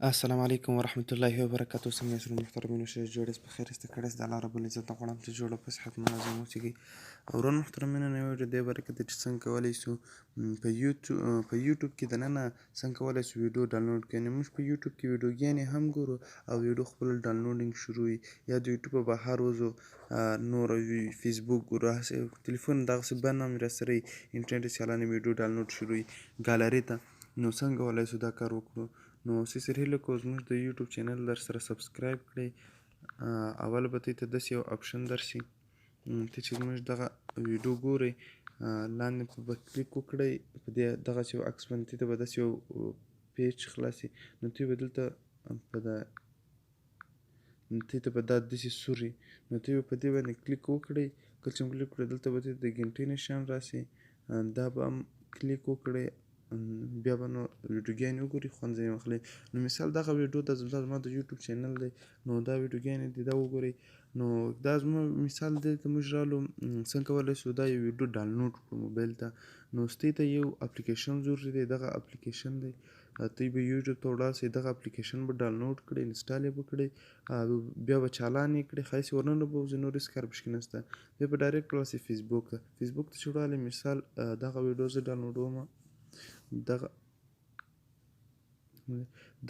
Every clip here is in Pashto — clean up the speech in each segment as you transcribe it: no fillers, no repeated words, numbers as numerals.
السلام علیکم ورحمت الله وبرکاته. څنګه یاست محترمینو؟ شه جوړ یاست؟ په خیر یاست؟ کړی د الله رب العزت نه غواړم چې جوړ او په صحت منظم اوسئ. ورور محترمینو، نوې ویډیو دې باره کې ده چې څنګه کولی شو په یوټیوب کې دننه څنګه کولی شو ویډیو ډاونلوډ کړو. یعنې موږ په یوټیوب کې ویډیوګانې هم ګورو او ویډیو خپل ډاونلوډینګ شروع وي، یا د یوټیوب بهر وځو، نور فیسبوک ګورو، هسې تلیفون دغسې بند هم راسره وي، انټرنیټ چالانې ویډیو ډاونلوډ شروع وي ګالري ته. نو څنګه کولی شو دا کار وکړو؟ نو سره هیله کوو زموږ د یوټیوب چینل در سره subscribe کړئ. اول به ته داسې یو option درسي، ته چې زموږ دغه ویډیو ګورئ، لاندې په کلیک وکړئ په دې دغسې یو عکس باندې، ته به داسې یو page خلاصي. نو ته به دلته په دا ته به دا داسې سوري، نو ته به په دې باندې کلیک وکړئ. کله چې کلیک کړئ، دلته به د ګنټې نشان راسي، دا به هم کلیک وکړئ. بیا به نو ویډیوګانې وګورئ، خوند ځنې واخلئ. نو مثال دغه ویډیو د زما د یوټیوب چینل دی، نو دا ویډیوګانې دي، دا وګورئ. نو دا زما مثال دی ته موږ رالو، څنګه کولی شو دا یو ویډیو ډاونلوډ کړو موبایل ته؟ نو ستې ته یو اپلیکیشن ضروري دی، دغه اپلیکیشن دی. ته به یوټیوب ته ولاړ سې، دغه اپلیکیشن به ډاونلوډ کړې، install یې به کړې، بیا به چالان یې کړې، ښایست ورننه به وځي، نور هېڅ کار پکې نشته. بیا به direct ولاړ سې فیسبوک ته. فیسبوک ته چې ولاړې، مثال دغه ویډیو زه ډاونلوډوم،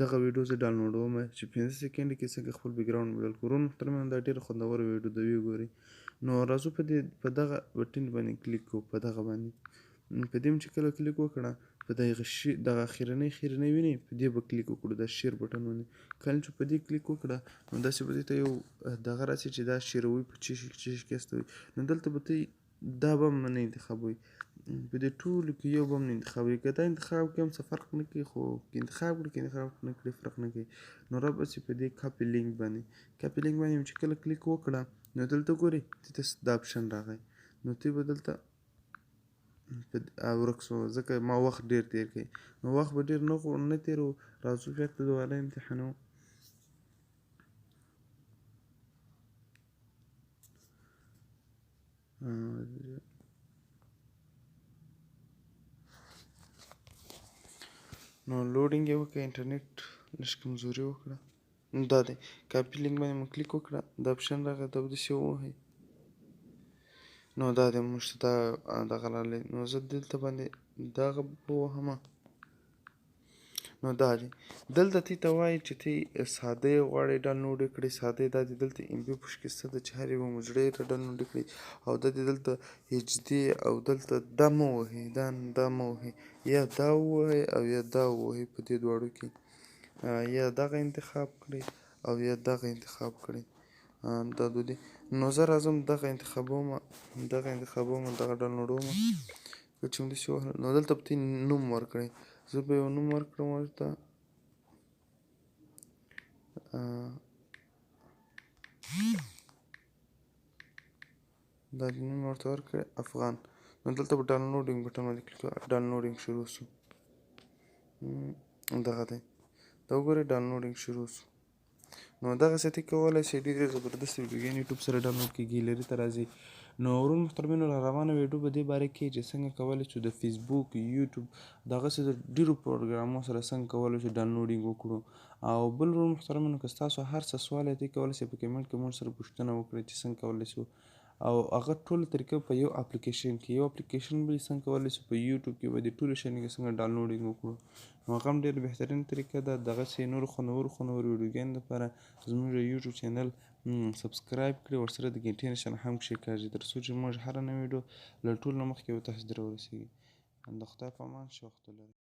دغه ویډیو زه ډاونلوډوم چې 5 سیکنډ کې څنګه خپل background بدل کړو. ورور محترمانو، دا ډېره خوندوره ویډیو ده، ویې ګورئ. نو راځو په دې په دغه بټن باندې کلیک کوو، په دغه باندې. په دې چې کله کلیک وکړه، په دغه شي دغه اخرنۍ خیرنۍ وینئ، په دې به کلیک وکړو، دا share button باندې. کله چې په دې کلیک وکړه، نو داسې به دې ته یو دغه راسي چې دا share وي په چی شي چی شي کې استوي. نو دلته به ته دا به هم نه انتخابوي، په دې ټولو کې یو به هم نه انتخابوي. که دا انتخاب کړې هم څه فرق نه کوي، خو که انتخاب کړې که انتخاب نه کړې فرق نه کوي. نو را به سي په دې copy link باندې. copy link باندې چې کله کلیک وکړه، نو دلته ګورې ته دا option راغی. نو ته به دلته ورک سو، ځکه ما وخت ډېر تېر کړی. نو وخت به ډېر نه تېرو، راځو بېرته دوباره امتحانو. نو loading یې وکړه، انټرنیټ لږ کمزوري وکړه. نو دا دی copy link باندې مو کلیک وکړه، دا option راغی، دا به داسې ووهئ. نو دا دی موږ ته دا دغه راغلی. نو زه دلته باندې دغه ووهم. نو دا دی دلته تی ته وایي چې تی ساده یې غواړې ډاونلوډ کړې. ساده دا دی، دلته MB پکې شته ده چې هر یو مجړې ته ډاونلوډ کړي. او دا دی دلته HD، او دلته دا مه وهئ، دا مه وهئ، یا دا ووهئ او یا دا ووهئ. په دې دواړو کې یا دغه انتخاب کړئ او یا دغه انتخاب کړئ، دا دوه دي. نو زه راځم دغه انتخابوم، دغه انتخابوم، دغه ډاونلوډوم. که چې همداسې ووهل، نو دلته به تی نوم ورکړئ. زه به یو نوم ورکړم ورته، دا نوم ورته ورکړی افغان. نو دلته به downloading button باندې کلیک وکړو، downloading شروع سو. دغه دی، دا وګورئ، downloading شروع سو. نو دغسې ته کولی شئ ډېرې زبردستې ویډیوګانې یوټیوب سره ډاونلوډ کړي، ګیلري ته راځي. نو ورور محترمینو، را روانه ویډیو به دې باره کې چې څنګه کولی شو د فیسبوک، یوټیوب، دغسې د ډېرو پروګرامو سره څنګه کولی شو downloading وکړو. او بل ورور محترمینو، که ستاسو هر څه سوال دی، کولی شئ په comment کې موږ سره پوښتنه وکړئ چې څنګه کولی شو او هغه ټوله طریقه په یو اپلیکیشن کې، یو اپلیکیشن به څنګه کولی شو په یوټیوب کې به د ټولو شیانو کې څنګه downloading وکړو. نو هغه هم ډېره بهترینه طریقه ده. دغسې نورو خوندورو خوندورو ویډیوګانو لپاره زموږ یوټیوب چینل subscribe کړئ، ورسره د ګنټې نشان هم کښېکاږئ، تر څو چې موږ هره نوې ویډیو له ټولو نه مخکې به تاسو ته راورسېږي. د خدای په امان، ښه وخت ولرئ.